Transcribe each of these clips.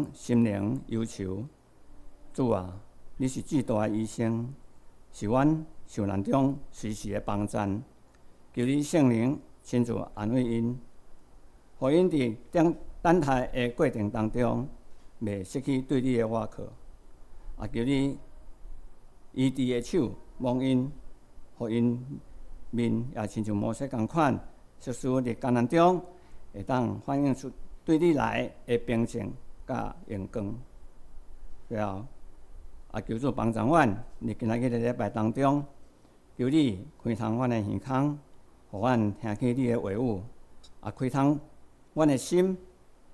人心靈憂愁。主啊，你是至大的醫生，是阮受難中隨時的幫贊。求你聖靈親自安慰𪜶，予𪜶佇等等待的過程當中，袂失去對你的倚靠。也求你醫治的手摸𪜶，予𪜶面也親像摩西仝款，即使佇艱難中，會當反映出對你來的平靜佮榮光。最後，也求主幫助阮，佇今仔日的禮拜當中，求你開通阮的耳孔，予阮聽見你的話語；也開通阮的心，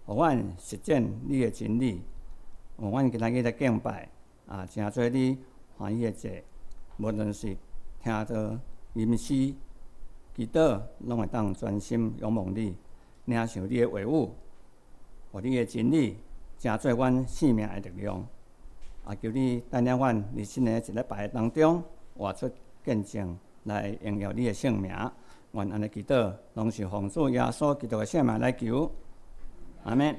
予阮實踐你的真理。予阮今仔日的敬拜，也成做你歡喜的祭，無論是聽道、吟詩、祈禱，攏會當專心仰望你，領受你的話語，予你的真理成做阮生命的力量。也求你帶領阮佇新的一禮拜當中，活出見證來榮耀你的聖名。願按呢祈禱，攏是奉主耶穌基督的聖名來求。阿們。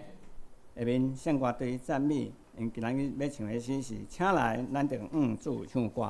下面聖歌隊讚美，𪜶今仔日欲唱的詩是《請來咱著向主唱歌》。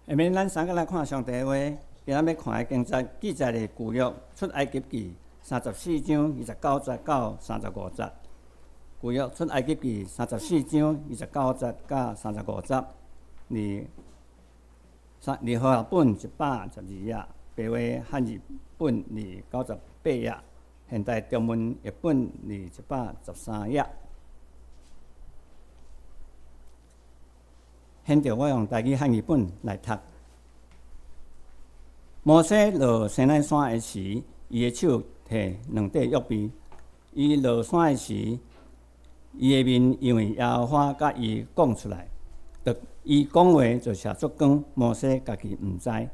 下面咱三個來看上帝的話，今仔欲看的經節記載佇舊約出埃及記34章29節到35節。舊約出埃及記三十四章二十九節到三十五節，佇三佇和合本112頁，白話漢字本佇98頁，現代中文譯本佇113頁。現在我用台語漢語本來讀。摩西落西奈山的時，伊的手提兩塊約碑。伊落山的時，伊的面因為耶和華佮伊講出來，著伊講話就射出光，摩西家己毋知。亞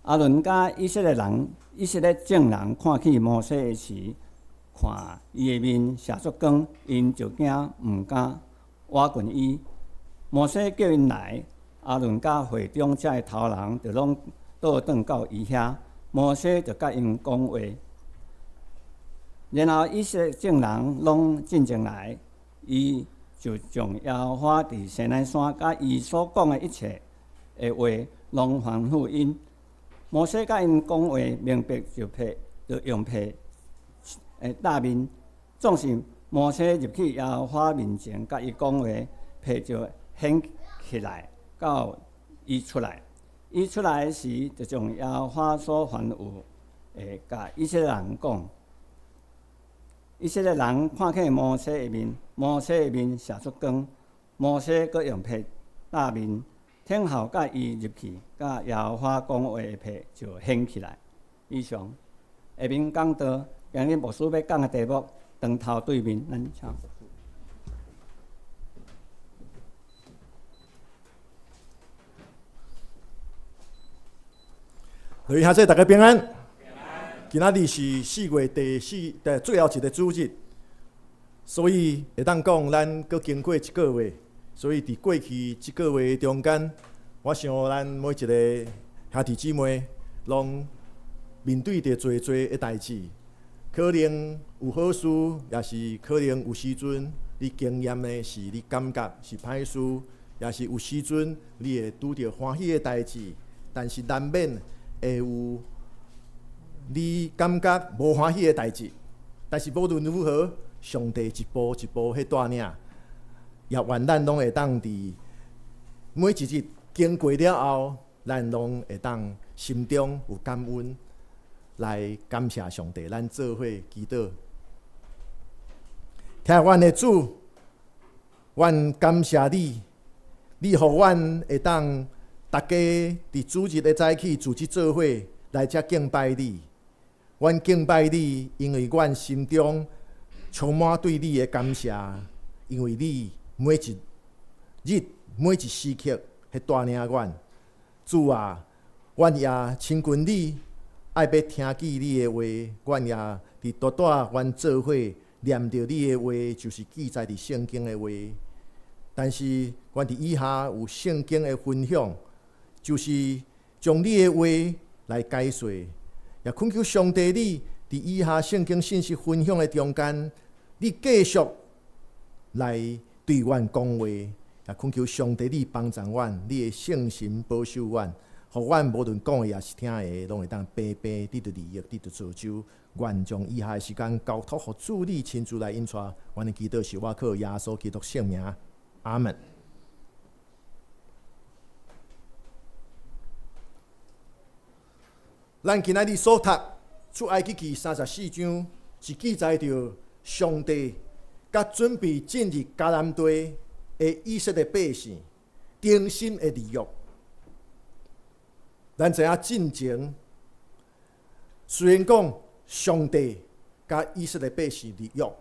倫佮以色列人、以色列眾人看見摩西的時，看伊的面射出光，𪜶就驚，毋敢倚近伊。摩西叫𪜶來，亞倫佮會中遮的頭人就攏倒轉到伊遐，摩西就佮𪜶講話。然後以色列眾人攏進前來，伊就將耶和華佇西奈山佮伊所講的一切的話，攏吩咐𪜶。摩西佮𪜶講話明白，就被就用被罩面。總是摩西入去耶和華面前，佮伊講話，被就掀起來，到伊出來。伊出來時，就將耶和華所吩咐的，共以色列人講。以色列人看見摩西的面，摩西的面射出光，摩西閣用被罩面，等候佮伊入去，佮耶和華講話的被就掀起來。以上，下面講道，今日牧師欲講的題目：當頭對面。咱請。各位兄弟，大家平安。今仔日是4月第四、第最後一个主日，所以會當講咱閣經過一个月。所以佇過去這个月中間，我想咱每一个兄弟姊妹攏面對著濟濟的代誌，可能有好事，也是可能有時陣你經驗的是你感覺是歹事，也是有時陣你會拄著歡喜的代誌，但是難免會有你感覺無歡喜的代誌。但是無論如何，上帝一步一步去帶領，也願咱攏會當佇每一日經過了後，咱攏會當心中有感恩，來感謝上帝。咱做伙祈禱，疼阮的主，阮感謝你，你予阮會當逐家佇主日的早起組織做伙來遮敬拜你。阮敬拜你，因為阮心中充滿對你的感謝，因為你每一日每一時刻彼帶領阮。主啊，阮也親近你，愛欲聽見你的話，阮也佇拄拄阮做伙念著你的話，就是記載佇聖經的話。但是，阮佇以下有聖經的分享，就是將你的話來解說，也懇求上帝你佇以下聖經信息分享的中間，你繼續來對阮講話，也懇求上帝你幫助阮，你的聖神保守阮，予阮無論講的抑是聽的，攏會當平平得著利益，得著造就。願將以下的時間交託予主你親自來引帶，阮的祈禱是倚靠耶穌基督聖名，阿門。咱今仔日所讀出埃及記34章，是記載著上帝佮準備進入迦南地的以色列百姓重新的立約。咱知影進前，雖然講上帝佮以色列百姓立約，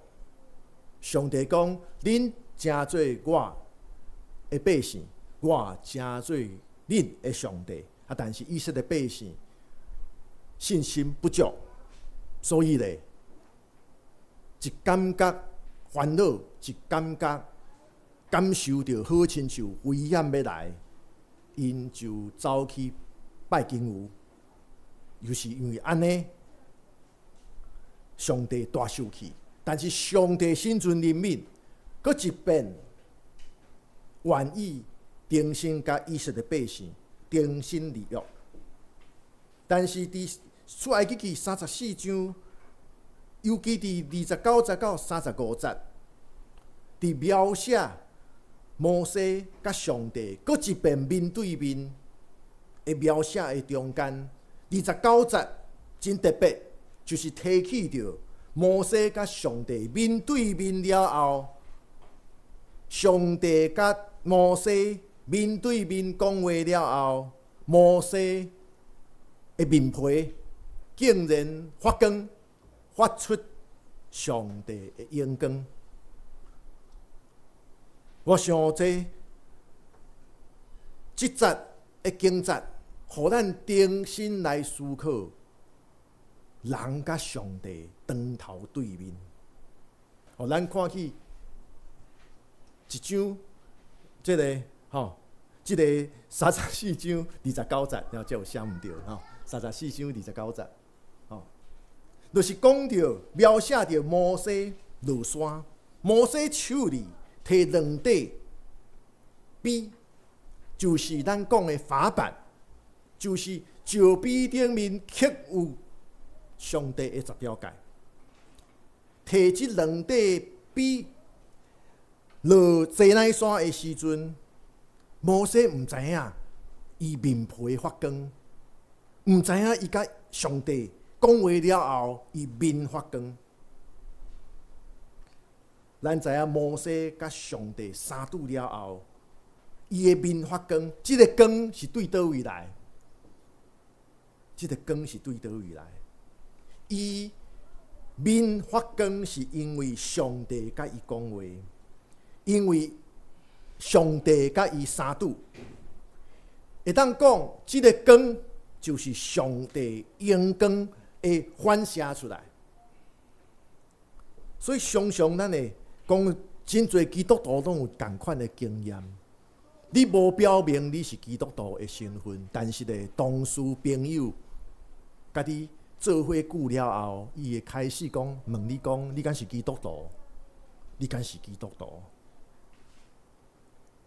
上帝講恁成做我的百姓，我成做恁的上帝。啊，但是以色列百姓信心不足，所以咧，一感覺煩惱，一感覺感受著好親像危險欲來，𪜶就走去拜金牛。又是因為按呢，上帝大受氣，但是上帝心存憐憫，閣一遍願意重新佮以色列百姓重新立約。但是佇出埃及記34章，尤其佇29節到35節，佇描寫摩西佮上帝閣一遍面對面的描寫的中間，29節真特別，就是提起著摩西佮上帝面對面了後，上帝佮摩西面對面講話了後，摩西的面皮竟然發光，發出上帝的榮光。我想這這節的經節，予咱重新來思考人佮上帝當頭對面。予咱看起一章，這个吼，這个34章29節，了這有寫毋著吼。34章29節，吼，就是講著描寫著摩西落山，摩西手裡提兩塊碑，就是咱講的法版，就是石碑頂面刻有上帝的十條誡。提這兩塊碑落西奈山的時陣，摩西毋知影伊面皮發光，毋知影伊佮上帝講話了後，伊面發光。咱知影摩西佮上帝相拄了後，伊的面發光，這个光是對佗位來？這个光是對佗位來？伊面發光是因為上帝佮伊講話，因為上帝佮伊相拄，會當講這个光就是上帝榮光的反射出來。所以常常咱會講，真濟基督徒攏有仝款的經驗。你無表明你是基督徒的身份，但是咧，同事朋友佮你做伙久了後，伊會開始講問你講，你敢是基督徒？你敢是基督徒？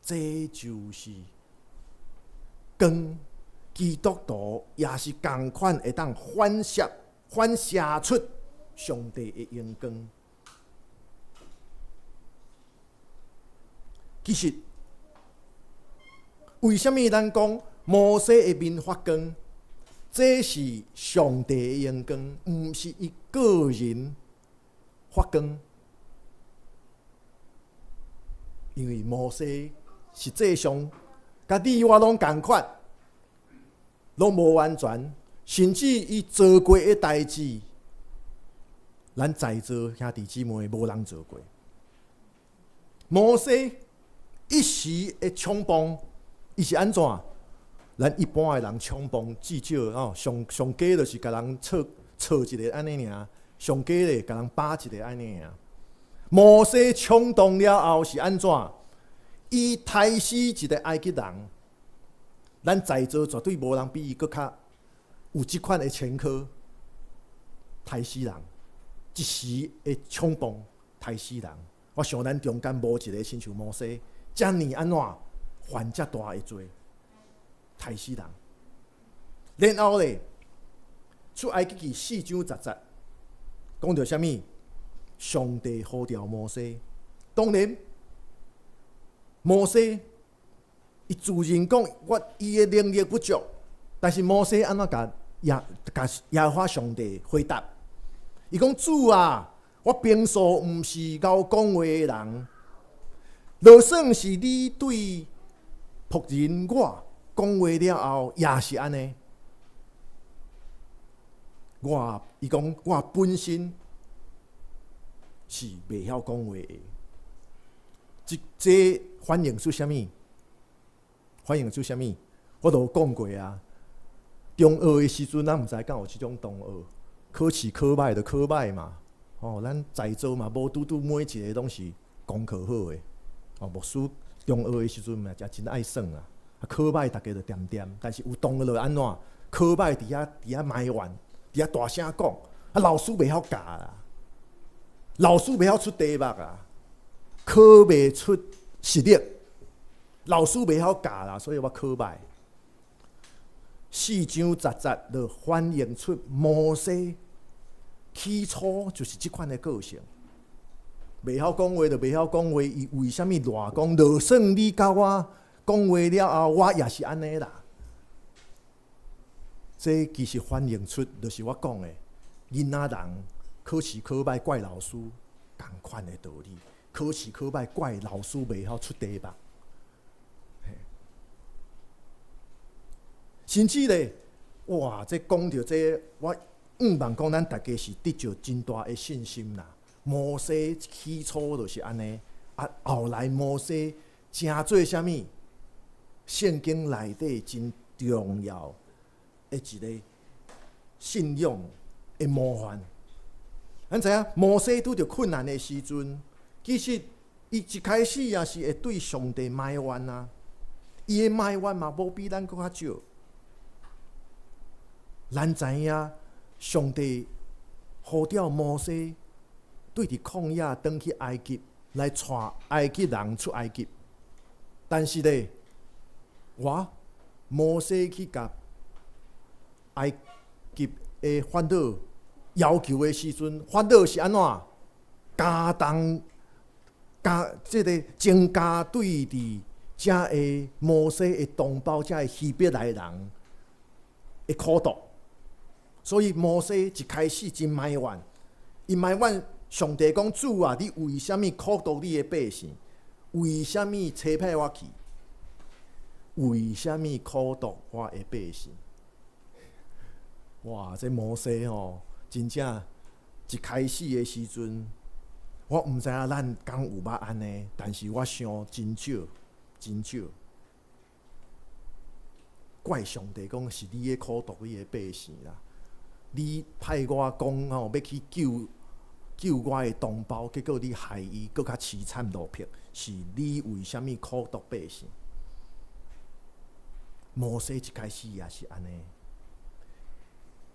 這就是光，基督徒也是仝款會當反射、反射出上帝的榮光。其實，為啥物咱講摩西的面發光？這是上帝的榮光，毋是伊個人發光。因為摩西實際上，佮你我攏仝款，攏無完全，甚至伊做過的代誌，咱在座兄弟姊妹無人做過。摩西一時的衝動，伊是按怎？咱一般的人衝動，至少哦，上上低就是共人挫挫一下按呢爾，上低咧共人巴一下按呢爾。摩西衝動了後是按怎？伊刣死一个埃及人，咱在座絕對無人比伊閣較有這款的前科。刣死人，一時的衝動刣死人。我想咱中間無一个親像摩西，遮爾按怎犯遮大的罪，刣死人。然後咧，出埃及記四章十節，講著啥物？上帝呼召摩西，當然摩西伊自認講我伊的能力不足，但是摩西按怎共耶共耶和華上帝回答？伊講主啊，我平素毋是𠢕講話的人，就算是你對僕人我講話了後，也是按呢。我伊講我本身是袂曉講話的，這這反映出啥物？反映出啥物？我都有講過啊。中學的時陣，咱毋知敢有這種同學，考試考歹就考歹嘛。哦，咱在座嘛，無拄拄每一个攏是功課好的。哦，牧師中學的時陣嘛，也真愛耍啊。考歹逐家就恬恬，但是有同學就按怎？考歹佇遐佇遐埋怨，佇遐大聲講，啊，老師袂曉教啦。老師袂曉出題目啊，考袂出實力，老師袂曉教啦，所以我考歹。四章十節就反映出摩西起初就是這款的個性，袂曉講話就袂曉講話，伊為啥物亂講？就算你佮我講話了後，我也是按呢啦。這其實反映出就是我講的囡仔人。考試考歹怪老師，仝款的道理。考試考歹怪老師袂曉出題目。甚至咧，哇！這講著這，我向望講，咱大家是得著真大的信心啦。摩西起初就是按呢，啊，後來摩西成做啥物？聖經內底真重要的一个信仰的模範。咱知影，摩西拄著困難的時陣，其實伊一開始也是會對上帝埋怨啊。伊的埋怨嘛，無比咱閣較少。咱知影，上帝呼召摩西對佇曠野轉去埃及來帶埃及人出埃及，但是咧，我摩西去共埃及的法老要求的時陣，法老是按怎加重加這个增加對佇遮个摩西的同胞，遮个希伯來人的苦毒。所以摩西一開始真埋怨，伊埋怨上帝講：主啊，你為啥物苦毒你的百姓？為啥物差派我去？為啥物苦毒我的百姓？哇！這摩西吼，真正一開始的時陣，我毋知影咱敢有捌按呢，但是我想真少，真少。怪上帝講是你咧苦毒你的百姓啦，你派我講吼欲去救救我的同胞，結果你害伊閣較淒慘落魄，是你為啥物苦毒百姓？摩西一開始也是按呢，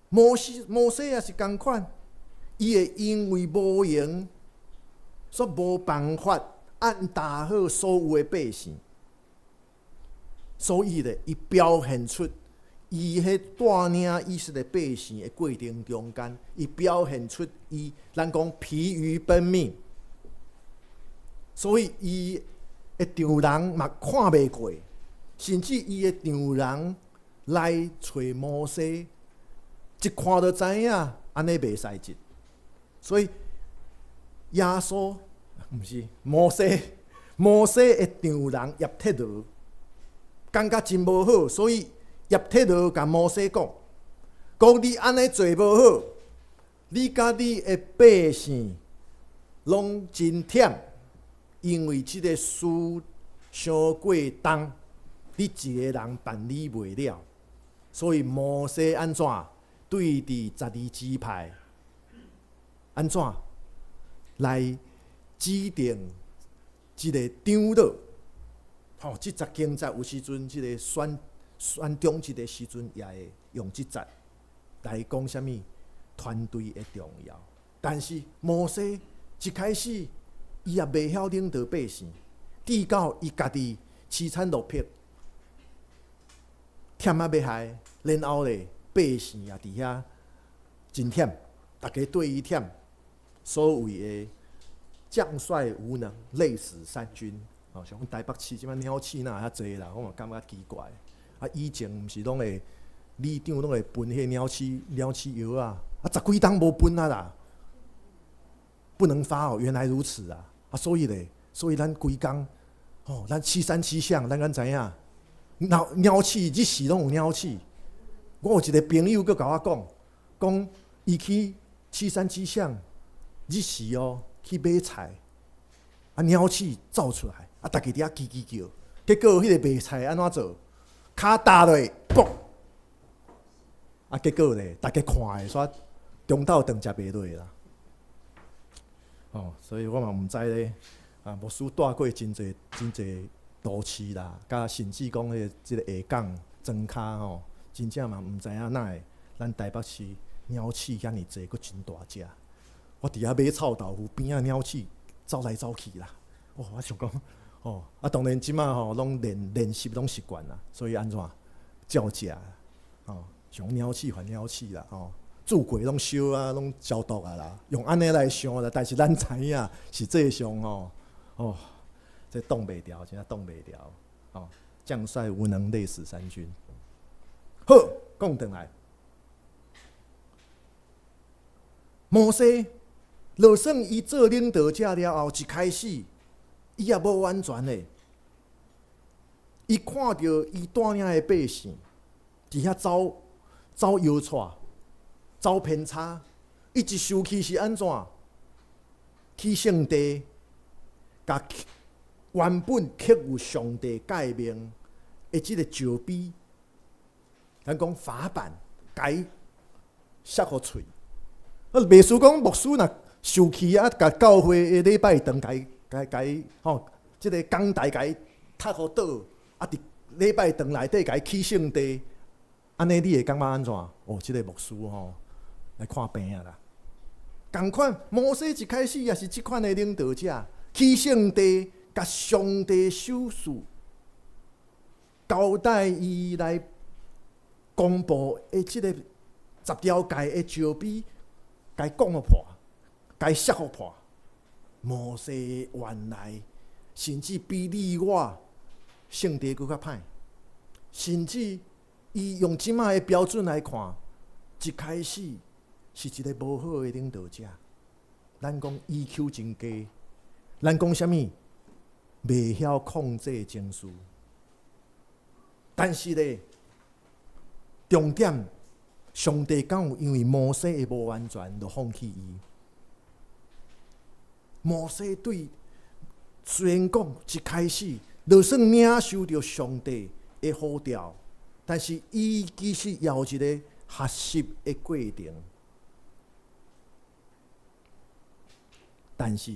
摩西摩西也是仝款，伊會因為無閒，煞無辦法按沓好所有的百姓，所以咧，伊表現出伊彼帶領以色列百姓的過程中間，伊表現出伊咱講疲於奔命，所以伊的丈人嘛看袂過。甚至伊的丈人來揣摩西，一看就知影按呢袂使得，所以耶穌毋是摩西，摩西的丈人葉忒羅感覺真無好，所以葉忒羅共摩西講：講你按呢做無好，你佮你的百姓攏真忝，因為這个事傷過重。你一个人辦理袂了，所以摩西按怎對佇十二支派按怎來指定這个長老？吼，這節經節有時陣，這个選選長職的時陣，也會用這節來講啥物團隊的重要。但是摩西一開始，伊也袂曉領導百姓，直到伊家己淒慘落魄。忝啊欲害，然後咧，百姓也佇遐真忝，逐家對伊忝。所謂的將帥無能，累死三軍。哦，像阮台北市這擺鳥鼠哪會遐濟啦，我嘛感覺奇怪。啊，以前毋是攏會里長攏會分彼个鳥鼠鳥鼠藥啊，啊十幾冬無分啊啦，不能發哦，原來如此啊！啊，所以咧，所以咱規工，哦，咱七三七巷，咱敢知影？鳥鳥鼠日時攏有鳥鼠。我有一个朋友閣共我講，講伊去七三七巷日時哦去買菜，啊鳥鼠走出來，啊逐家佇遐吱吱叫，結果彼个賣菜按怎做？跤踏落，嘣！啊結果咧，逐家看的煞中晝頓食袂落啦。哦，所以我嘛毋知咧，啊牧師蹛過真濟真濟都市啦，佮甚至講彼个這个下港莊跤吼，真正嘛毋知影哪會咱台北市鳥鼠遐爾濟，閣真大隻。我佇遐買臭豆腐，邊仔鳥鼠走來走去啦。哦，我想講，哦，啊當然這馬吼攏練練習攏習慣啦，所以按怎照食，哦，像鳥鼠還鳥鼠啦，吼，煮過攏燒啊，攏消毒啊啦，用按呢來想啦。但是咱知影實際上吼，哦，這擋袂牢，真正擋袂牢，哦，將帥無能，累死三軍。好，講轉來，摩西，就算伊做領導者了後，一開始伊也無完全的，伊看著伊帶領的百姓佇遐走走搖掣、走偏差，伊一生氣是按怎？去聖地，共原本刻有上帝誡命的這个石碑，咱講法版，共伊摔予碎。啊，袂輸講牧師若生氣啊，共教會的禮拜堂共伊、共共伊吼，這个講台共伊踢予倒，啊，佇禮拜堂內底共伊起聖地，按呢你會感覺按怎？哦，這个牧師吼來看病啊啦。仝款，摩西一開始也是這款的領導者，起聖地，共上帝手諭交代伊來公布的這個十條誡的石碑，共伊講予破，共伊摔予破。摩西原來甚至比你我性地閣較歹，甚至伊用這擺的標準來看，一開始是一个無好的領導者。咱講 EQ 真低，咱講啥物？袂曉控制情緒。但是咧，重點，上帝敢有因為摩西的無完全，就放棄伊？摩西對雖然講一開始，就算領受著上帝的呼召，但是伊其實也有一個學習的過程。但是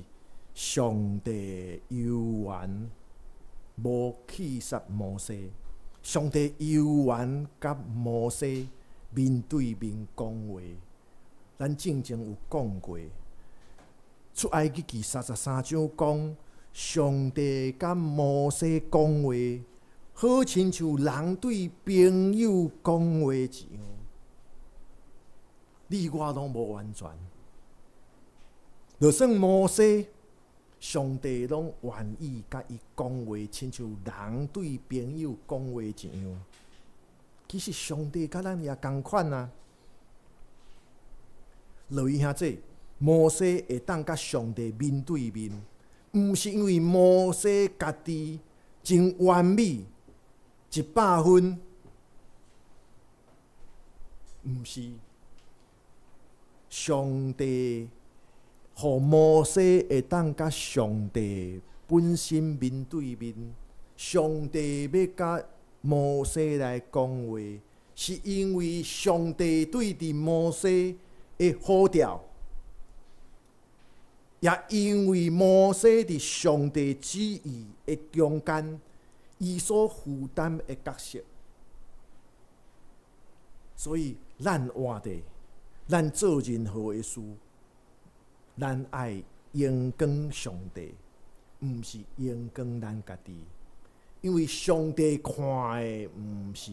上帝猶原無棄殺摩西，上帝猶原佮摩西面對面講話。咱進前有講過，出埃及記33章講，上帝佮摩西講話，好親像人對朋友講話一樣。你我攏無完全，就算摩西，上帝攏願意佮伊講話，親像人對朋友講話一樣。其實上帝佮咱也仝款啊。落伊兄弟，摩西會當佮上帝面對面，毋是因為摩西家己真完美，100分，毋是。上帝予摩西會當佮上帝本身面對面，上帝欲佮摩西來講話，是因為上帝對佇摩西的呼召，也因為摩西佇上帝旨意的中間，伊所負擔的角色，所以咱活著，咱做任何的事，咱愛榮光上帝，毋是榮光咱家己，因為上帝看的毋是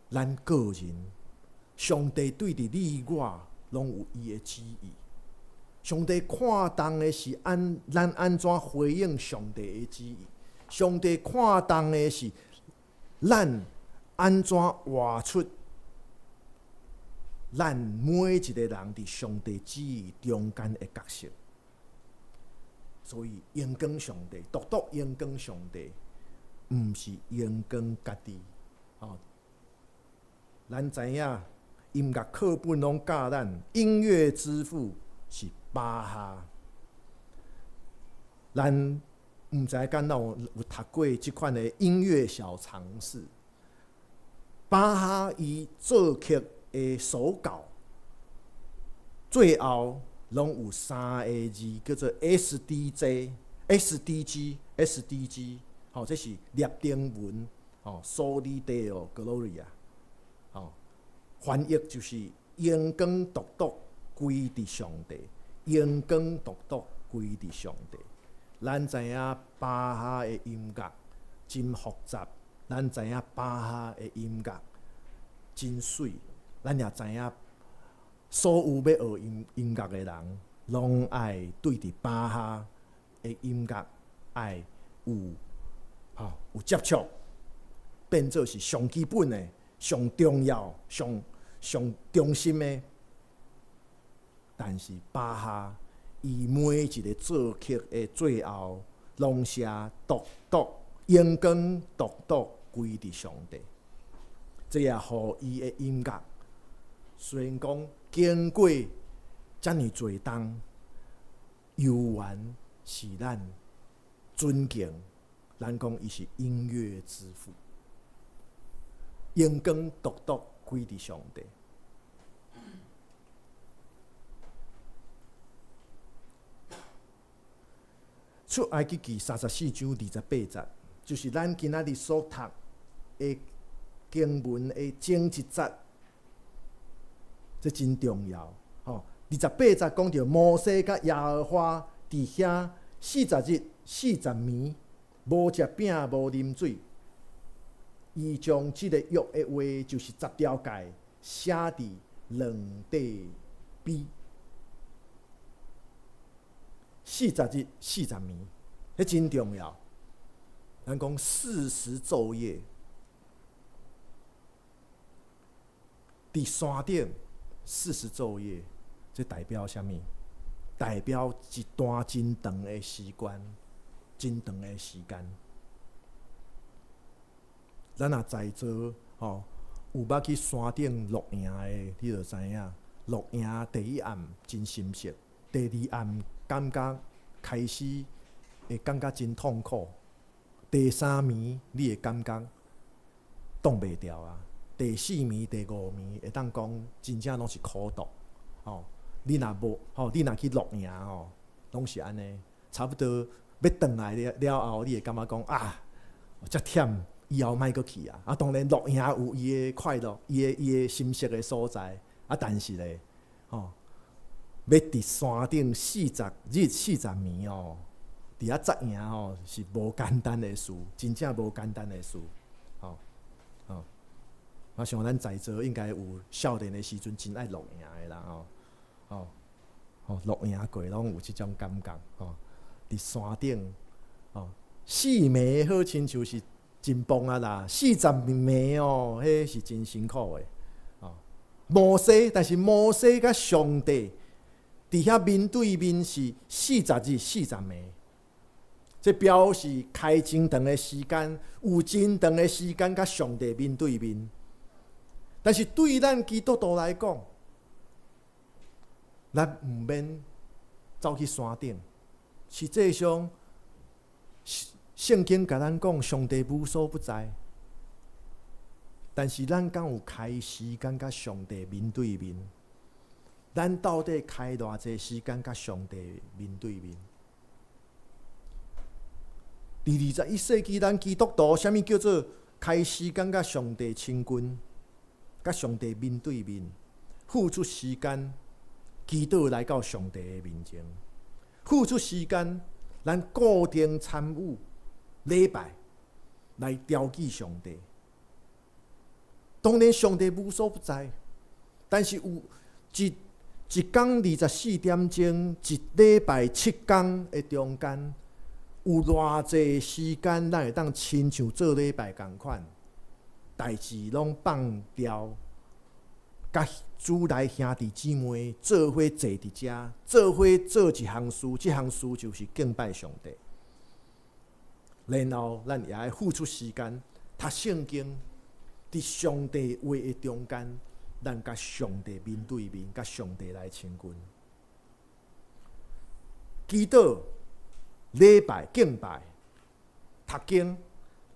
咱個人，上帝對佇你我攏有伊的旨意。上帝看重的是按咱按怎回應上帝的旨意，上帝看重的是咱按怎活出咱每一個人佇上帝旨意中間的角色。所以榮光上帝，獨獨榮光上帝，毋是榮光家己。吼，咱知影音樂課本攏教咱音樂之父是巴哈。咱毋知敢若有讀過這款的音樂小常識。巴哈伊作曲的手稿，最後攏有三个字叫做 S D J、S D G、S D G，吼，這是拉丁文，吼，Soli Deo Gloria，吼，翻譯就是榮光獨獨歸佇上帝，榮光獨獨歸佇上帝。咱知影巴哈的音樂真複雜，咱知影巴哈的音樂真媠，咱也知影所有欲學音音樂的人，攏愛對佇巴哈的音樂愛有吼有接觸，變做是上基本的、上重要、上上中心的。但是巴哈伊每一个作曲的最後，攏寫獨獨榮光獨獨歸佇上帝，這也予伊的音樂雖然講經過遮爾濟冬，猶原是咱尊敬，咱講伊是音樂之父，榮光獨獨歸佇上帝。出埃及記34章28節，就是咱今仔日所讀的經文的前一節，這真重要。吼，28節講著摩西佮耶和華佇遐四十日四十暝，無食餅，無啉水。伊將這个約的話，就是十條誡，寫佇兩塊碑。四十日四十暝，彼真重要。咱講四十晝夜，佇山頂四十晝夜，這代表啥物？代表一段真長的時間，真長的時間。咱若在座吼，有捌去山頂露營的，你就知影，露營第一暗真心適，第二暗感覺開始會感覺真痛苦，第三暝你會感覺擋袂牢啊，第四暝、第五暝會當講真正攏是苦毒，吼！你若無吼，你若去露營吼，攏是按呢，差不多欲轉來了了後，你會感覺講啊，遮忝。以後莫閣去啊！啊，當然露營有伊的快樂，伊的心適的所在。啊，但是咧，吼，欲佇山頂40日40暝哦，佇遐紮營吼是無簡單的事，真正無簡單的事。吼，吼，我想咱在座應該有少年的時陣真愛露營的啦，吼，吼，吼，露營過攏有這種感覺，吼，佇山頂，吼，四暝好親像是真棒啊啦！40暝哦，彼是真辛苦的。哦，摩西，但是摩西佮上帝佇遐面對面是四十日四十暝，這表示開真長的時間，有真長的時間佮上帝面對面。但是對咱基督徒來講，咱毋免走去山頂，實際上。聖經共咱講，上帝無所不在，但是咱敢有開時間佮上帝面對面？咱到底開偌濟時間佮上帝面對面？佇21世紀，咱基督徒啥物叫做開時間佮上帝親近，佮上帝面對面，付出時間祈禱來到上帝的面前，付出時間，咱固定參與禮拜來調記上帝。當然，上帝無所不在，但是有一一工24點鐘，一禮拜7工的中間，有偌濟時間，咱會當親像做禮拜仝款，代誌攏放掉，佮主內兄弟姊妹做伙坐佇遮，做伙做一項事，這項事就是敬拜上帝。然後，咱也愛付出時間讀聖經，佇上帝話的中間，咱佮上帝面對面，佮上帝來親近。祈禱、禮拜、敬拜、讀經，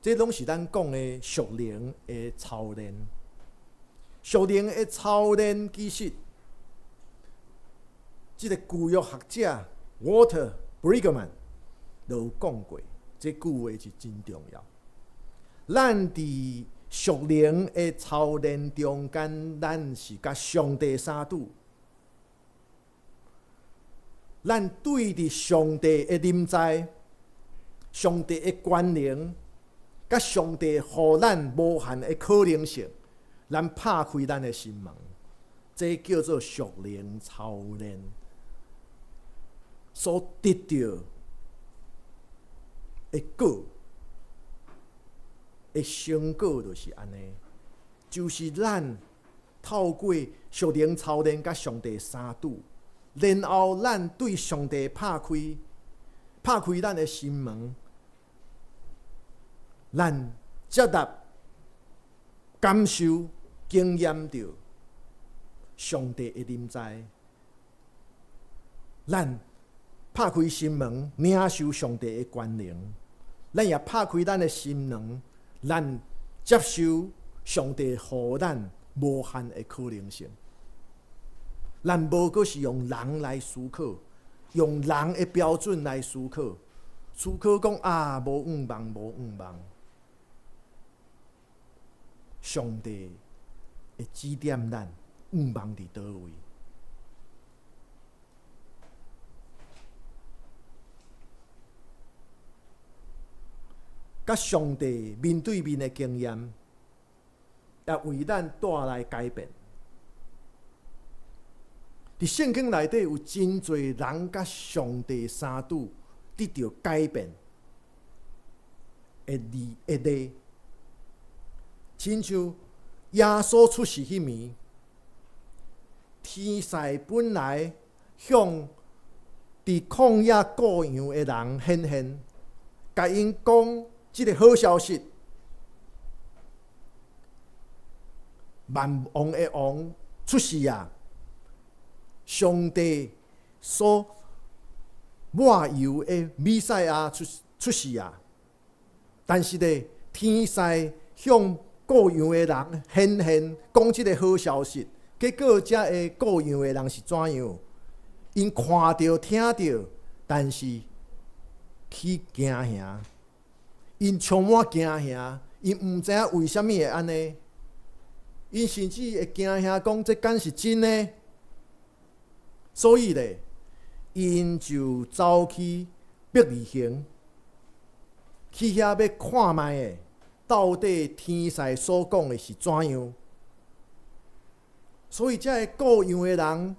這攏是咱講的屬靈的操練。屬靈的操練，其實，這個舊約學者 Walter Brueggemann 就有講過。這句話是真重要。咱佇屬靈的操練中間，咱是佮上帝相拄。咱對佇上帝的臨在、上帝的權能，佮上帝予咱無限的可能性，咱拍開咱的心門，這叫做屬靈操練所得著的果的成果就是按呢，就是咱透過屬靈操練佮上帝相拄，然後咱對上帝拍開，拍開咱的心門，咱接納、感受、經驗著上帝的臨在，咱拍開心門，領受上帝的權能；咱也拍開咱的心門，咱接受上帝予咱無限的可能性。咱無閣是用人來思考，用人的標準來思考，思考講啊，無向望，無向望。上帝會指點咱向望佇佗位。佮上帝面對面的經驗，也為咱帶來改變。佇聖經內底有真濟人佮上帝相拄，得著改變的例的例，親像耶穌出世彼暝，天使本來向佇曠野顧羊的人顯現，共𪜶講這个好消息。萬王的王出世啊！上帝所抹油的彌賽亞出世啊！但是咧，天使向顧羊的人顯現，講這个好消息，結果遮个顧羊的人是怎樣？𪜶看著聽著，但是起驚嚇，𪜶充滿驚嚇，𪜶毋知影為啥物會按呢？𪜶甚至會驚嚇講這敢是真的？所以咧，𪜶就走去伯利恆，去遐欲看覓的，到底天使所講的是怎樣？所以，遮个顧羊的人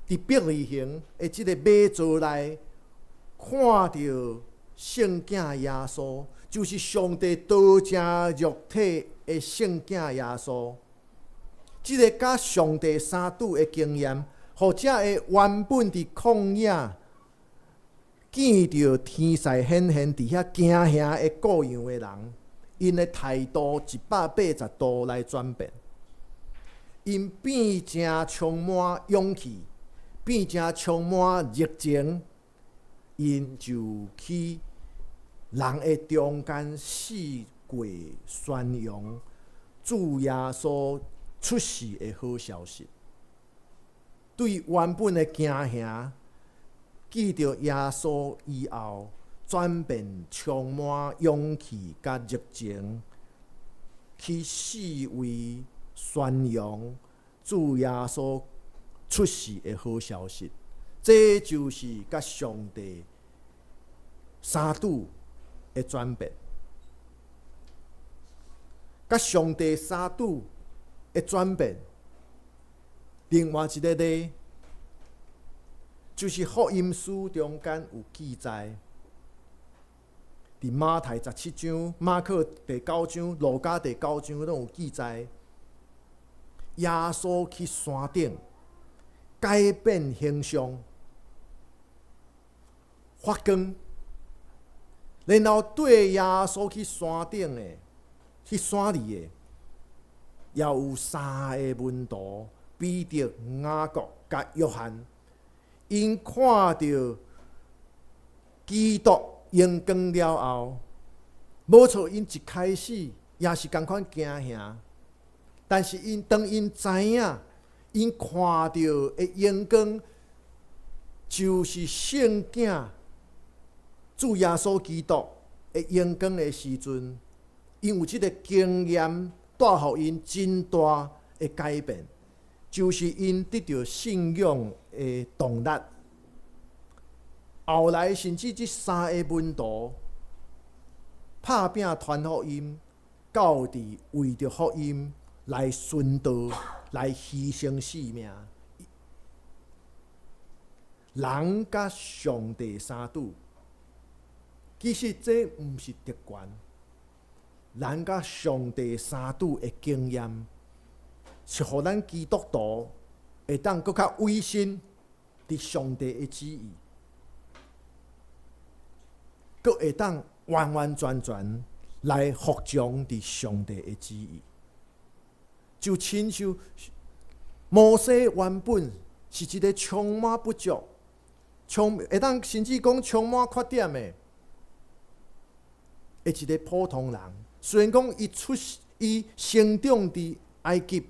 佇伯利恆的這个馬槽內，看著聖囝耶穌，就是上帝道成肉體的聖囝耶穌。這个佮上帝相拄的經驗，予遮个原本佇曠野見著天使顯現佇遐驚嚇的顧羊的人，𪜶的態度180度來轉變，𪜶變成充滿勇氣，變成充滿熱情，𪜶就去人的中間四界宣揚主耶穌出世的好消息。對原本的驚嚇，見著耶穌以後，轉變充滿勇氣佮熱情，去四圍宣揚主耶穌出世的好消息。這就是佮上帝相拄的轉變，佮上帝相拄的轉變。另外一个例，就是福音書中間有記載，佇馬太17章、馬可第九章、路加第九章攏有記載，耶穌去山頂改變形象，發光，然後綴耶穌去山頂的、去山裡的，也有三个門徒。彼得、雅各、佮約翰，𪜶看著基督榮光了後，無錯，𪜶一開始也是仝款驚嚇，但是𪜶當𪜶知影，𪜶看著的榮光就是聖囝主耶穌基督的榮光的時陣，𪜶有這个經驗，帶予𪜶真大的改變。就是𪜶得著信仰的動力，後來甚至這三个門徒拍拚傳福音，到佇為著福音來殉道，來犧牲性命。人佮上帝相拄，其實這毋是特權，人佮上帝相拄的經驗，是予咱基督徒會當閣較委身佇上帝的旨意，閣會當完完全全來服從佇上帝的旨意。就親像摩西原本是一个充滿不足、充會當甚至講充滿缺點的，的一个普通人。雖然講伊出伊成長佇埃及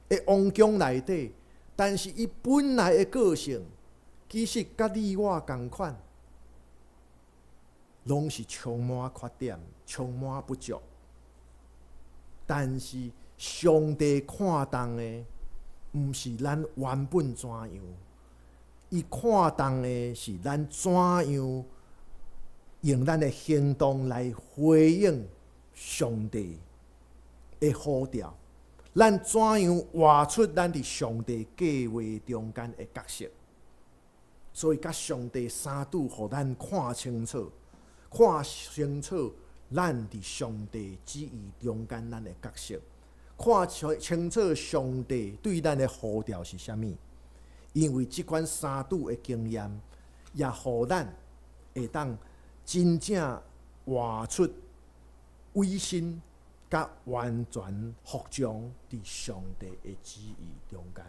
的王宮內底，但是伊本來的個性，其實佮你我仝款，攏是充滿缺點、充滿不足。但是上帝看重的，毋是咱原本怎樣，伊看重的是咱怎樣用咱的行動來回應上帝的呼召。咱怎樣活出咱佇上帝計劃中間的角色？所以，佮上帝相拄，予咱看清楚，看清楚咱佇上帝旨意中間咱的角色，看清楚上帝對咱的呼召是啥物。因為這款相拄的經驗，也予咱會當真正活出委身佮完全服從佇上帝的旨意中間。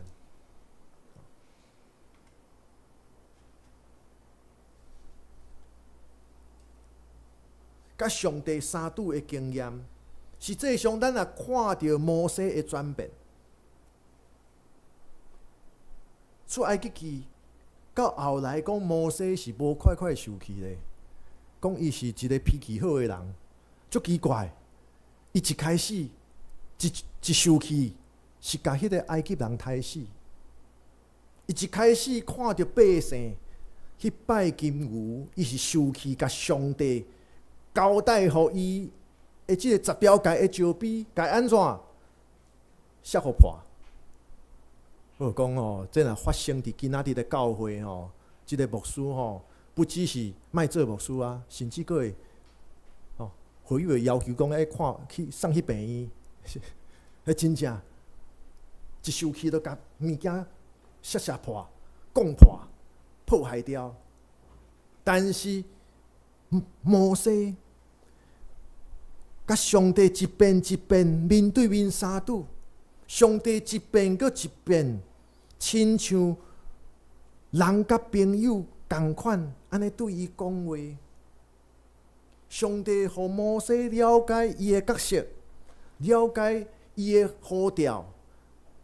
佮上帝相拄的經驗，實際上咱若看著摩西的轉變，出埃及記到後來講摩西是無快快受氣咧，講伊是一個脾氣好的人，足奇怪。伊一開始一一受氣，是共彼個埃及人刣死。伊一開始看著百姓去拜金牛，伊是受氣，共上帝交代予伊的這個十條誡的石碑，共按怎摔予破。我講吼，這若發生佇今仔日的教會吼，這個牧師吼，不只是莫做牧師啊，甚至閣會吼，會友會要求講愛看去送去病院，彼真正一生氣就共物件摔摔破、講破、破壞掉。但是摩西佮上帝一遍一遍面對面相拄，上帝一遍閣一遍，親像人佮朋友仝款，按呢對伊講話。上帝予摩西了解伊的角色，了解伊的呼召，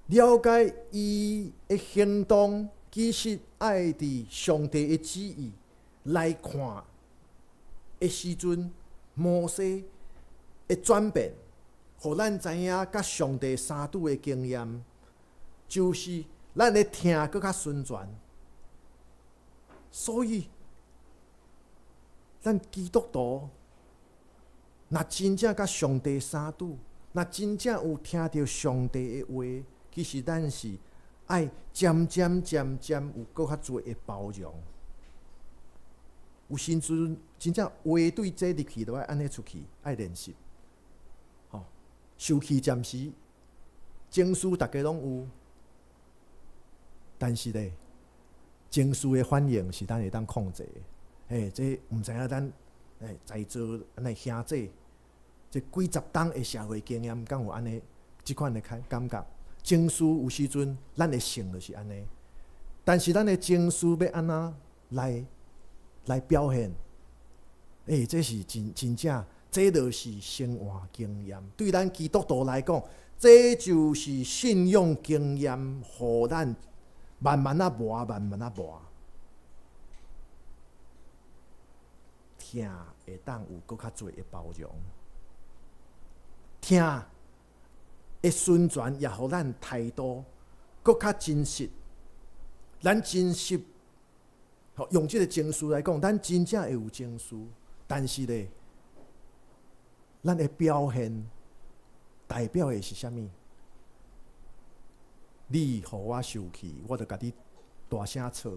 了解伊的行動，其實愛佇上帝的旨意來看的時陣，摩西的轉變，予咱知影佮上帝相拄的經驗，就是咱的疼閣較純全。所以，咱基督徒若真正佮上帝相拄，若真正有聽著上帝的話，其實咱是愛漸漸漸漸有閣較濟的包容。有時陣真正話對這入去，就愛按呢出去，愛練習。吼，生氣暫時，情緒逐家攏有，但是咧，情緒的反應是咱會當控制的。嘿，這毋知影咱在座咱的兄弟，這幾十冬的社會經驗，敢有按呢這款的感感覺？情緒有時陣，咱的性就是按呢，但是咱的情緒欲按怎來來表現？欸，這是真真正，這就是生活經驗。對咱基督徒來講，這就是信仰經驗，予咱慢慢仔磨，慢慢仔磨。疼會當有閣較濟的包容，疼的順傳也予咱態度閣較真實。咱真實，用這個情緒來講，咱真正會有情緒，但是咧，咱的表現代表的是啥物？你予我生氣，我就共你大聲吵；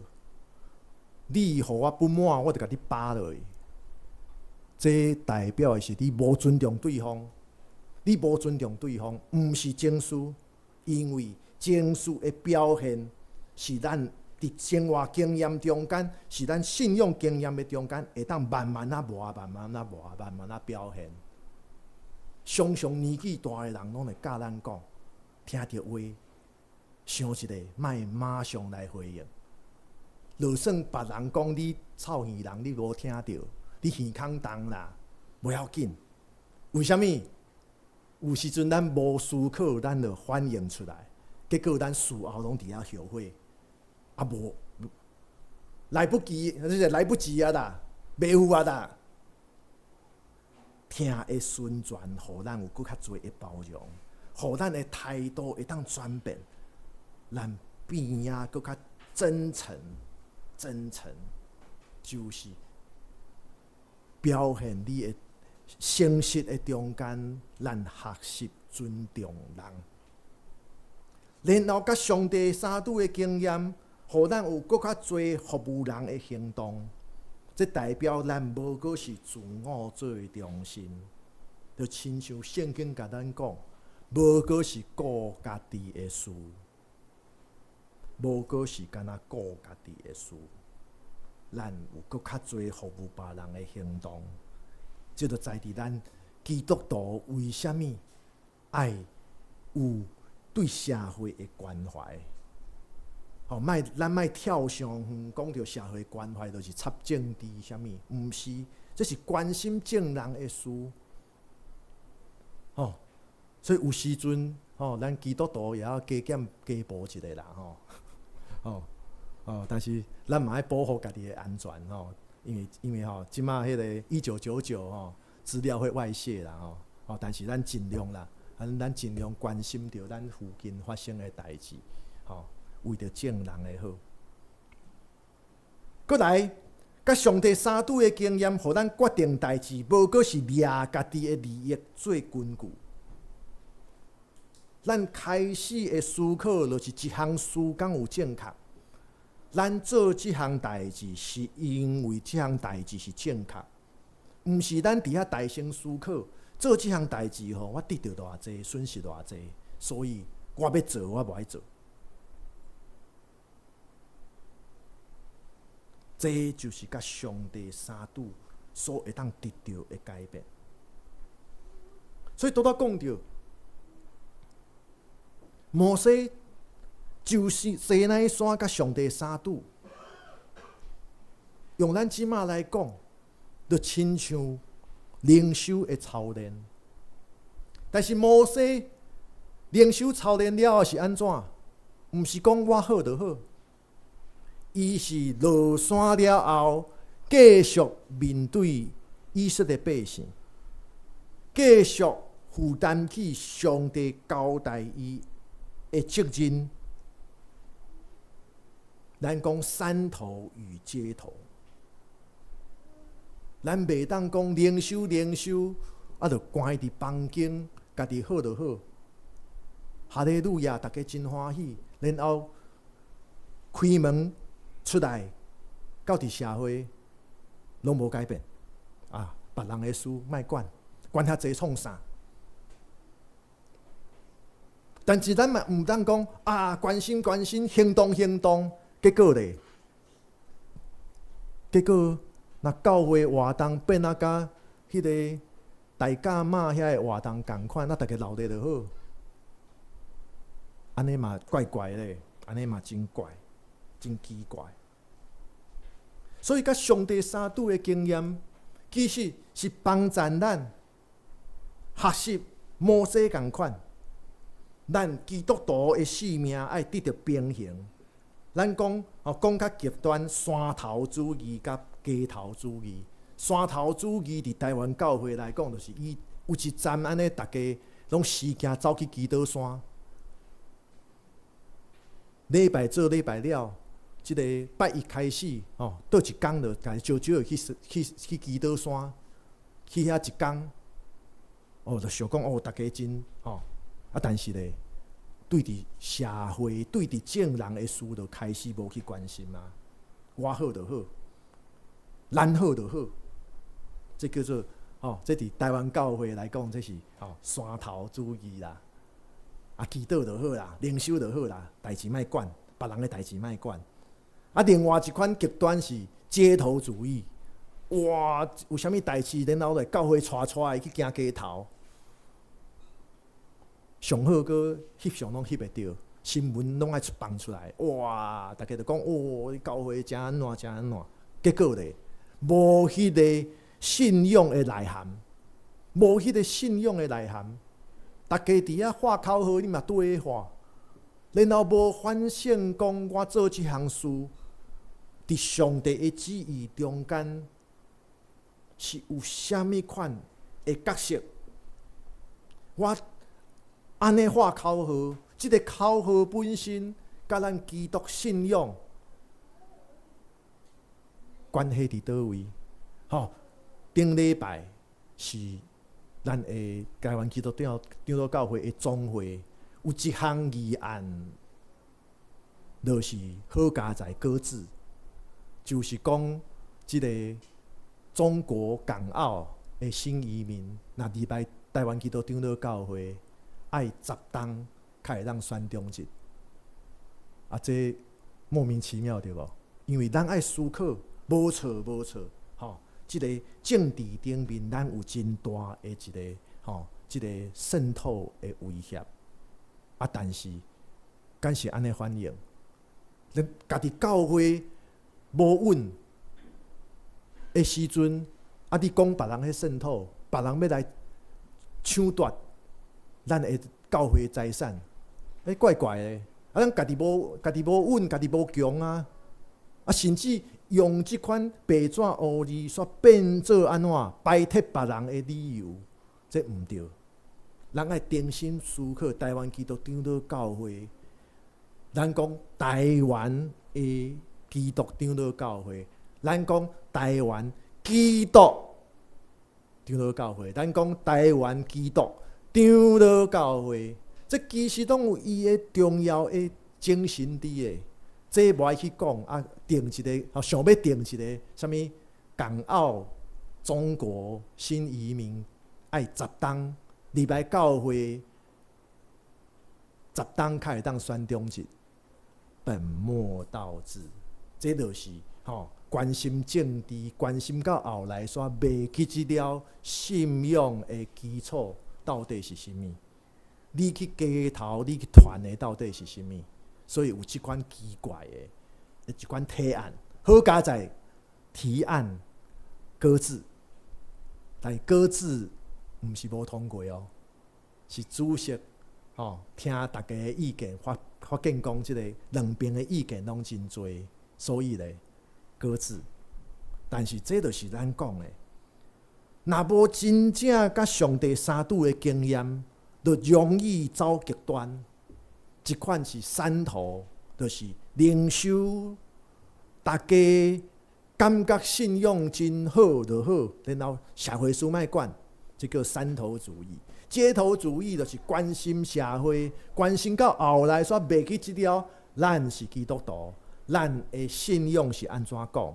你予我不滿，我就共你巴落去。這代表的是你無尊重對方，你無尊重對方，毋是情緒，因為情緒的表現是咱佇生活經驗中間，是咱信仰經驗的中間，會當慢慢仔磨，慢慢仔磨，慢慢仔表現。常常年紀大的人攏會教咱講，聽著話，想一下，莫馬上來回應。就算別人講你臭耳人，你無聽著。你耳空重啦，無要緊。為啥物？有時陣咱無思考，咱就反應出來，結果咱事後攏佇遐後悔，啊無來不及，就是來不及啊啦，袂有啊啦。疼的順傳，予咱有閣較濟的包容，予咱的態度會當轉變，咱變啊閣較真誠，真誠就是。表現你的誠實的中間，咱學習尊重人，然後佮上帝相拄的經驗，予咱有閣較濟服務人的行動。這代表咱無閣是自我做中心，就親像聖經共咱講，無閣是顧家己的事，無閣是干焦顧家己的事，咱有閣較濟服務別人的行動。這就在佇咱基督徒為啥物愛有對社會的關懷？吼，莫咱莫跳傷遠，講著社會關懷就是插政治啥物，毋是，這是關心眾人的事。吼，所以有時陣，吼，咱基督徒也要加減加補一下啦，吼，吼，哦，但是咱嘛愛保護家己的安全，吼，因為吼，這馬彼个1999吼，資料會外洩啦，吼，哦，但是咱盡量啦，咱盡量關心著咱附近發生的代誌，吼，為著眾人的好。閣來，佮上帝相拄的經驗，予咱決定代誌，無閣是掠家己的利益做根據。咱開始的思考，就是一項事敢有正確。咱做這項代誌，是因為這項代誌是正確，毋是咱佇遐大聲思考做這項代誌吼，我得著偌濟，損失偌濟，所以我欲做，我無愛做。這就是佮上帝相拄所會當得著的改變。所以拄才講著，摩西就是西奈山佮上帝相拄，用咱這馬來講，就親像靈修的操練。但是摩西靈修操練了後是按怎？毋是講我好就好，伊是落山了後，繼續面對以色列百姓，繼續負擔起上帝交代伊的責任。咱講山頭與街頭，咱袂當講靈修靈修，啊，就關佇房間，家己好就好。哈利路亞，大家真歡喜，然後開門出來，到佇社會攏無改變，啊，別人的事莫管，管遐濟創啥？但是咱嘛毋當講啊，關心關心，行動行動，結果咧，結果若教會活動變啊佮彼个大甲媽遐个活動仝款，那逐家留咧就好，按呢嘛怪怪咧，按呢嘛真怪，真奇怪。所以，佮上帝相拄的經驗，其實是幫助咱學習摩西仝款。咱基督徒的使命愛得著平衡。咱講哦，講較極端，山頭主義佮街頭主義。山頭主義佇台灣教會來講，就是伊有一陣按呢，逐家攏死驚走去祈禱山。禮拜做禮拜了，這個拜一開始吼，倒一工就家少少會去去去祈禱山，去遐一工，哦，就想講哦，逐家真吼，啊，但是咧，對佇社會、對佇眾人的事，就開始無去關心啊。我好就好，咱好就好，這叫做吼，這佇台灣教會來講，這是吼山頭主義啦。啊，祈禱就好啦，靈修就好啦，代誌莫管，別人的代誌莫管。啊，另外一款極端是街頭主義，哇，有啥物代誌，然後來教會帶帶去行街頭，上好閣翕相攏翕會著，新聞攏愛出放出來，哇，逐家就講哦，教會誠按怎誠按怎，結果咧，無彼个信仰的內涵，無彼个信仰的內涵。逐家佇遐喊口號，你嘛綴喊，然後無反省講我做這項事，佇上帝的旨意中間是有啥物款的角色？我按呢喊口號，這个口號本身佮咱基督信仰關係佇佗位？吼，頂禮拜是咱的台灣基督長老教會的總會有一項議案，就是好佳哉擱置，就是講這个中國港澳的新移民，若入來台灣基督長老教會，愛10冬才會當選長日。啊，這莫名其妙對無？因為咱愛思考，無錯無錯，吼，這个政治頂面，咱有真大的一个吼，這个滲透的威脅。啊，但是敢是按呢反應？咱家己教會無穩的時陣，啊，你講別人彼滲透，別人欲來搶奪咱的教會財產，欸，怪怪的。啊，咱家己無家己無穩，家己無強啊！啊，甚至用這款白紙烏字，煞變做按怎排斥別人的理由，這毋對。咱愛重新思考台灣基督長老教會。咱講台灣的基督長老教會，咱講台灣基督長老教會，咱講台灣基督長老教會，這其實攏有伊的重要的精神佇的。這無愛去講啊，定一个，想欲定一个啥物港澳中國新移民愛十冬禮拜教會十冬才會當選長日，本末倒置，這就是吼關心政治，關心到後來煞袂記得了信仰的基礎到底是啥物？你去街頭，你去傳的到底是啥物？所以有這款奇怪的一款提案，好佳哉提案擱置，但擱置毋是無通過哦，是主席吼聽大家的意見，發發現講這個兩邊的意見攏真濟，所以咧擱置。但是這就是咱講的，若無真正佮上帝相拄的經驗，就容易走極端。一款是山頭，就是靈修，大家感覺信仰真好就好，然後社會事莫管，這叫山頭主義。街頭主義就是關心社會，關心到後來煞袂記得了，咱是基督徒，咱的信仰是按怎講？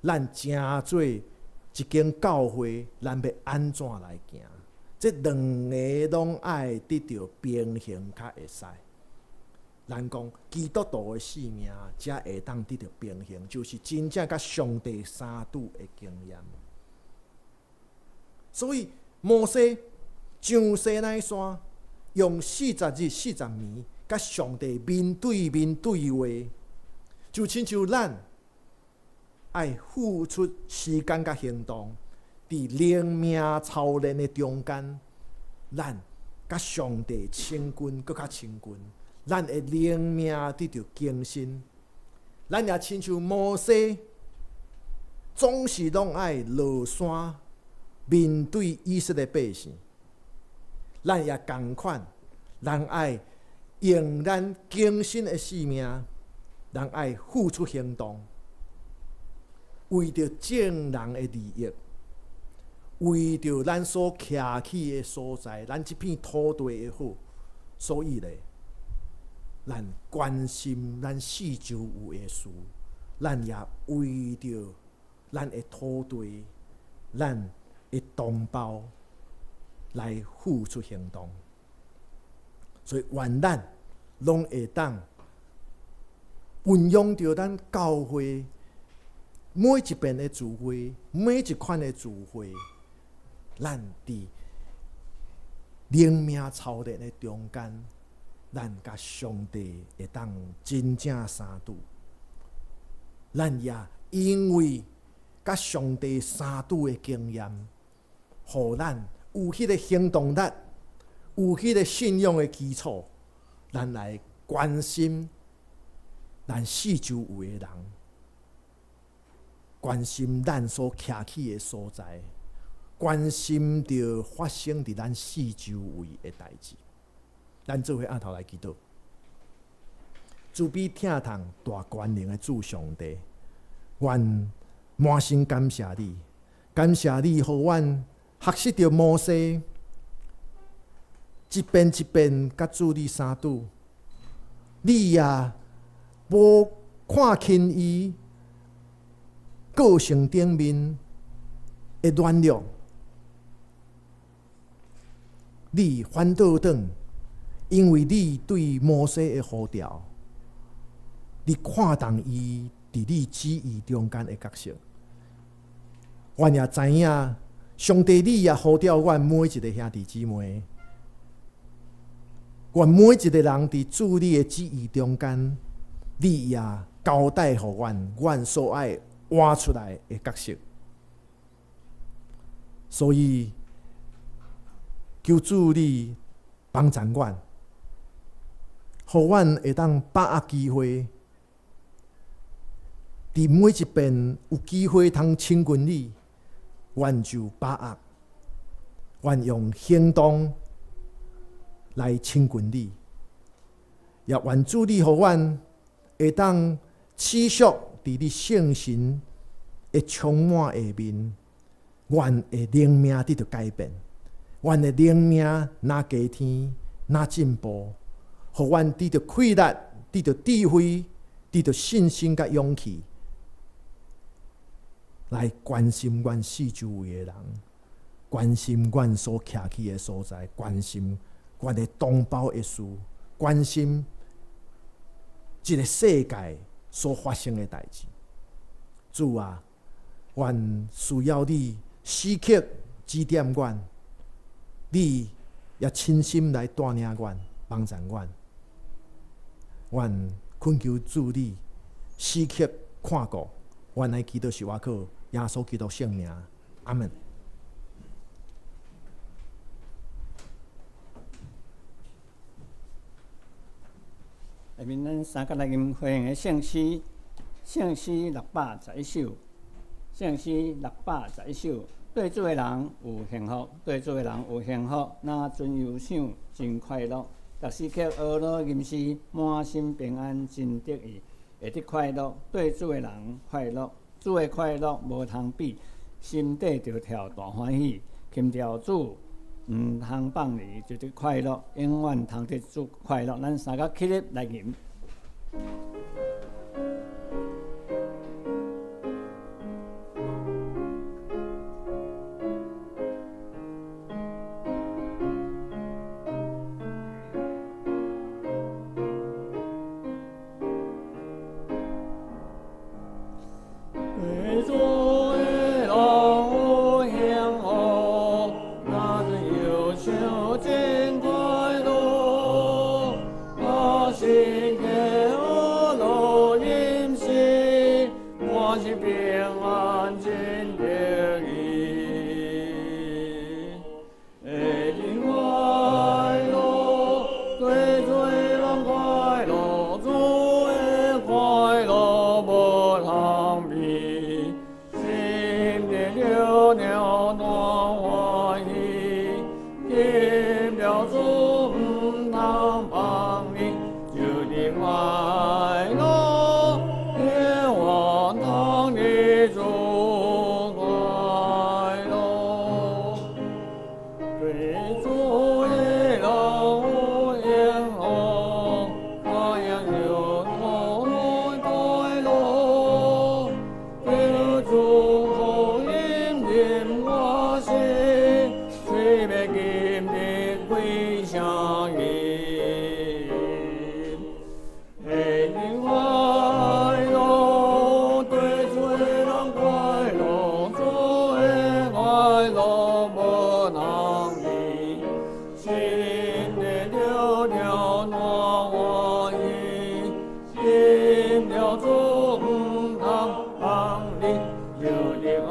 咱成做一間教會，咱欲按怎來行？這兩個攏愛得著平衡較會使。咱講基督徒的性命才會當得著平衡，就是真正佮上帝相拄的經驗。所以摩西上西奈山，用40日40暝，佮上帝面對面對話，就親像咱愛付出時間佮行動，佇靈命操練的中間，咱佮上帝親近，閣較親近。咱的靈命得著更新，咱也親像摩西，總是攏愛落山面對以色列百姓。咱也仝款，咱愛用咱更新的生命，咱愛付出行動，為著眾人的利益，為著咱所徛起的所在，咱這片土地的好，所以咧，咱關心咱四周圍的事，咱也為著咱的土地、咱的同胞來付出行動。所以，願咱攏會當運用著咱教會每一遍的聚會，每一款的聚會，咱佇靈命操練的中間，咱佮上帝會當真正相拄，咱也因為佮上帝相拄的經驗，予咱有彼个行動力，有彼个信仰的基礎，咱來關心咱四周圍的人，關心咱所徛起的所在，關心著發生佇咱四周圍的代誌。咱做伙徛頭來祈禱，慈悲疼痛大權能的主上帝，阮滿心感謝你，感謝你予阮學習著摩西，一遍一遍佮主你相拄，你也無看輕伊個性頂面的軟弱，你反倒轉。因為你對摩西的呼召，你看重伊佇你旨意中間的角色。阮也知影，上帝你也呼召阮每一个兄弟姊妹，阮每一個人佇主你的旨意中間，你也交代予阮，阮所愛活出來的角色。所以，求主你幫助阮，予阮會當把握機會，佇每一遍有機會通親近你，阮就把握，阮用行動來親近你，也願主你予阮會當持續佇你聖神的充滿下面，阮的靈命得著改變，阮的靈命若加添，若進步，予阮得著氣力，得著智慧，得著信心佮勇氣，來關心阮四周圍的人，關心阮所徛起的所在，關心阮的同胞的事，關心這个世界所發生的代誌。主啊，阮需要你時刻指點阮，你也親身來帶領阮，幫助阮。阮懇求主你時刻看顧，阮來祈禱是倚靠耶穌基督聖名，阿門。下面咱三個來吟回應的聖詩，聖詩611首，聖詩611首。對主的人有幸福，對主的人有幸福，若存憂想真快樂。逐時刻呵咾吟詩，滿心平安真得意，會得快樂。對主的人快樂，主的快樂無通比，心底就跳大歡喜。輕著主毋通放離，就得快樂，永遠通得主快樂。咱三個起立來吟。對主的人有幸福，若存憂想真快樂，把心刻呵咾吟詩，滿心平安真得意。會真快樂，對主的人快樂，主的快樂無通比，心底著跳大歡喜，輕著主毋通放離，就得快樂，永遠通得主快樂。對主的人有幸福，我也有快樂。求主福音入我心，喙欲金的歸聲音。會真快樂，對主的人快樂，主的快樂無通比，心底著跳大歡喜，輕著主毋通放離，就得快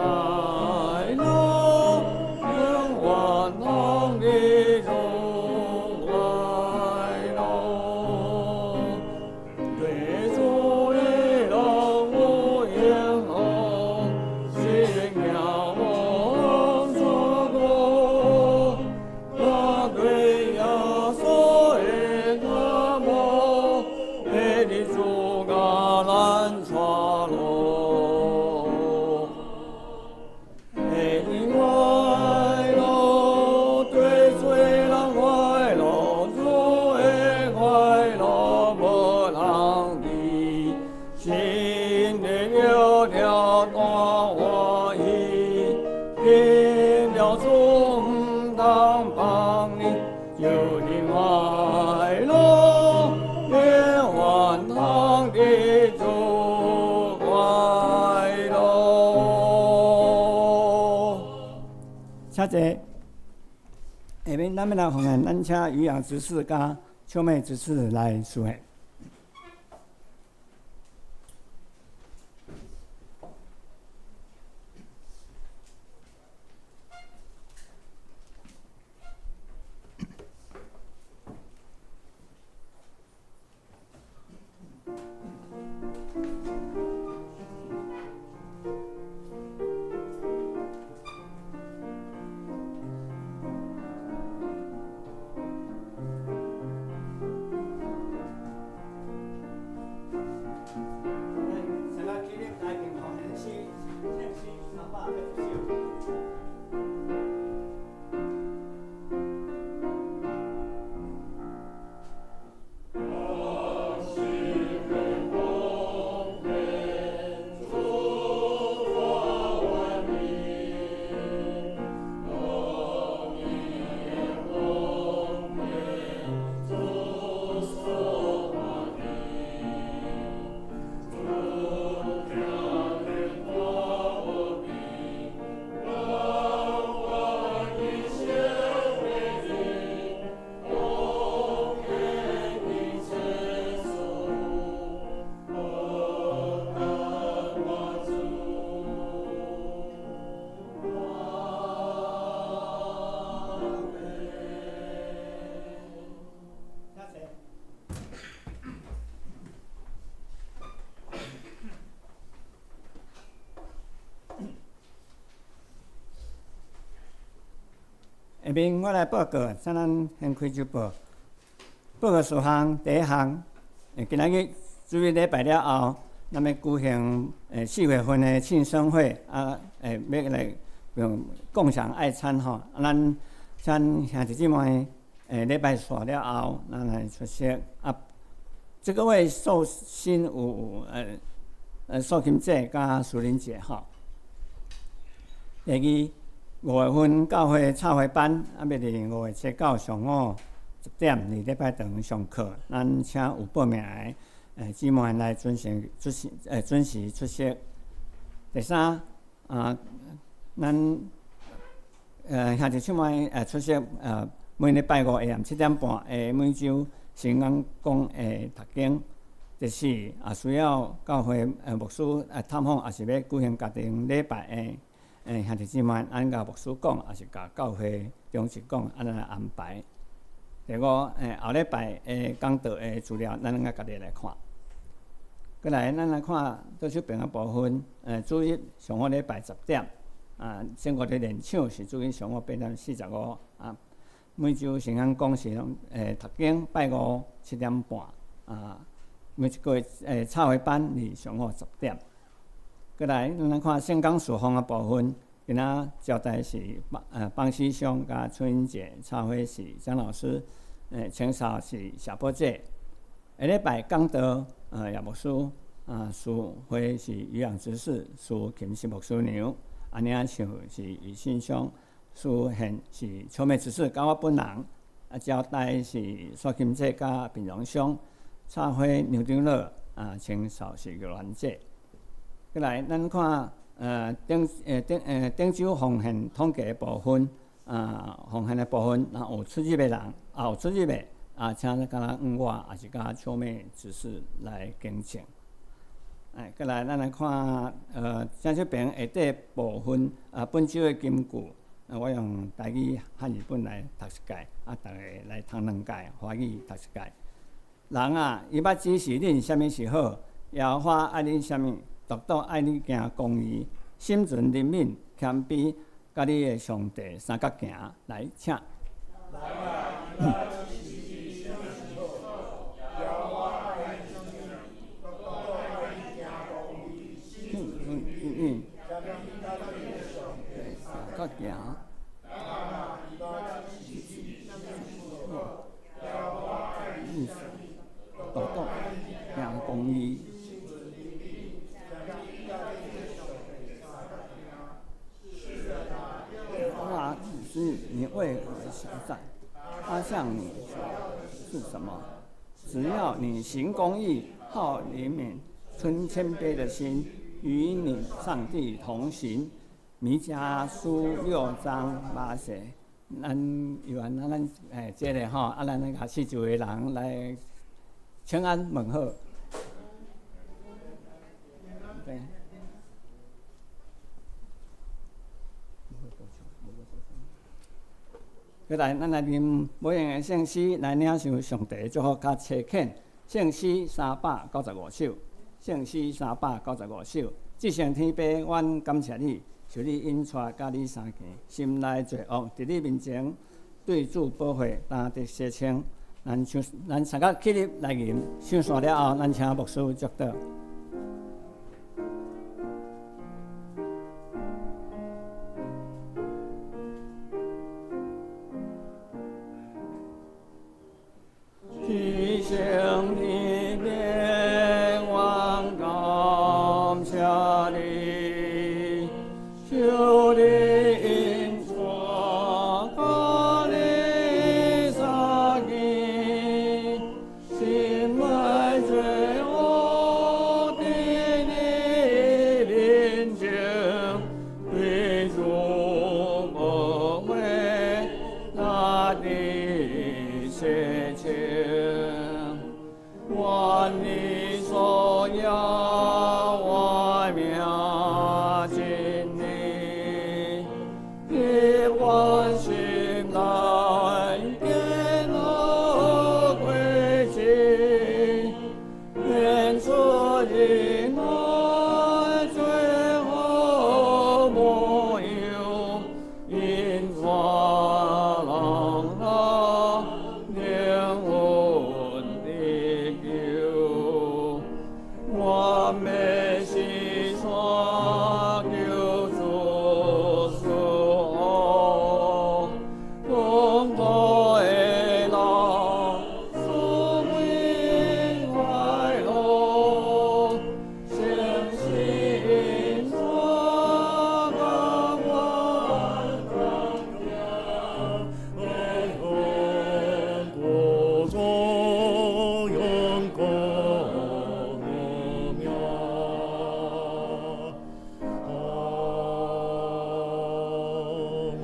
樂，永遠通得主快樂。對主的人有幸福，心行往主國，我對耶穌的渴慕，會得主共咱帶路。會真快樂，對主的人快樂，主的快樂無通比，心底著跳大歡喜，輕著主毋通放離，就得快樂，請坐。下面咱欲來奉獻，咱請漁養執事佮秋妹執事來司獻。下面我來報告，請咱先開手報。報告事項第一項，今仔日主日禮拜了後，咱欲舉行4月份的慶生會，啊，欲來用共享愛餐吼。啊，咱請兄弟姊妹，禮拜煞了後，咱來出席。啊，這個月壽星有素琴姐佮淑玲姐吼。第二，5月份教會插花班，啊，欲佇5月7、9上午10點佇禮拜堂上課，咱請有報名的姊妹來準時出席，準時出席。第三，啊，咱兄弟姊妹出席每禮拜五下暗7點半的每週聖言講的讀經。第四，也需要教會牧師探訪，抑是欲舉行家庭禮拜的兄弟姊妹，咱共牧師講，抑是共教會長執講，按呢來安排。第五，後禮拜的講道的資料，咱愛家己來看。過來，咱來看倒手邊的部分，主日上午禮拜10點，啊，聖歌的練唱是主日上午8點45，啊，每週聖言講是讀經拜五7點半，啊，每一個月插花班是上午10點。過來，咱來看聖工侍奉的部分，今仔招待是邦師兄佮春英姐，插花是張老師，清掃是夏寶姐。下禮拜講道，葉牧師，啊，司會是漁養執事，司琴是牧師娘，啊，領唱是余信兄，司獻是秋妹執事，佮我本人，啊，招待是蘇琴姐佮平榮兄，插花牛長老，啊，清掃是玉蘭姐。過來，咱看，頂週奉獻統計的部分，啊，奉獻的部分，若有出入的人，啊，有出入的，啊，請敢若問我，抑是佮秋妹執事來更正。哎，過來，咱來看，正式平下底部分，啊，本週的金句，啊，我用台語漢語本來讀一擺，啊，逐家來聽兩擺，華語讀一擺。人啊，伊捌指示恁啥物是好，耶和華愛恁啥物，獨獨愛你行公義，心存憐憫，謙卑，佮你的上帝相佮行。來，請。相佮行。獨獨行公義。是你為何小讚？他向你是什麼？只要你行公義、好憐憫、存謙卑的心，與你上帝同行。彌迦書六章八節，咱有緣咱欸，這个吼，啊，咱共四周的人來請安問好。對。過來，咱來念無用的聖詩來領受上帝的祝福佮差遣。聖詩395首，聖詩395首。至聖天父，阮感謝你，受你引帶，佮你相見，心內罪惡佇你面前，對主寶血擔得洗清。咱唱，咱三個起立來吟，唱煞了後，咱請牧師祝禱。至聖天父，阮感謝你，求你引帶佮你相見，心內罪惡佇你面前，對主寶血擔得洗清。願你所要我命真理，入阮心內堅固歸依，免出仁愛最好模樣，引帶人來靈魂得救。我欲是山求主賜福，豐富的樂，賜美快樂，誠心帶阮國中永國榮耀。阿門。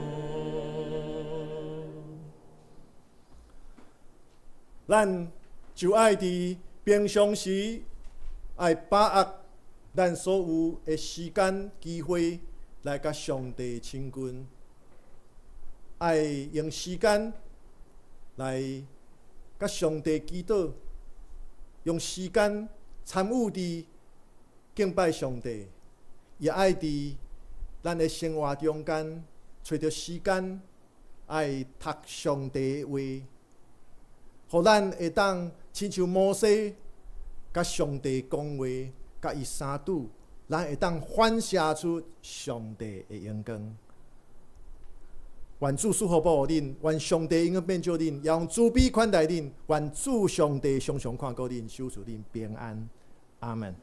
咱就愛佇平常時愛把握咱所有的時間機會來佮上帝親近，愛用時間來佮上帝祈禱，用時間參與佇敬拜上帝，也愛佇咱的生活中間揣著時間愛讀上帝的話，予咱會當親像摩西佮上帝講話，佮伊相拄，咱會當反射出上帝的榮光。願主賜福保護恁，願上帝永遠變照恁，也用慈悲款待恁。願主上帝常常看顧恁，守賜恁平安。阿門。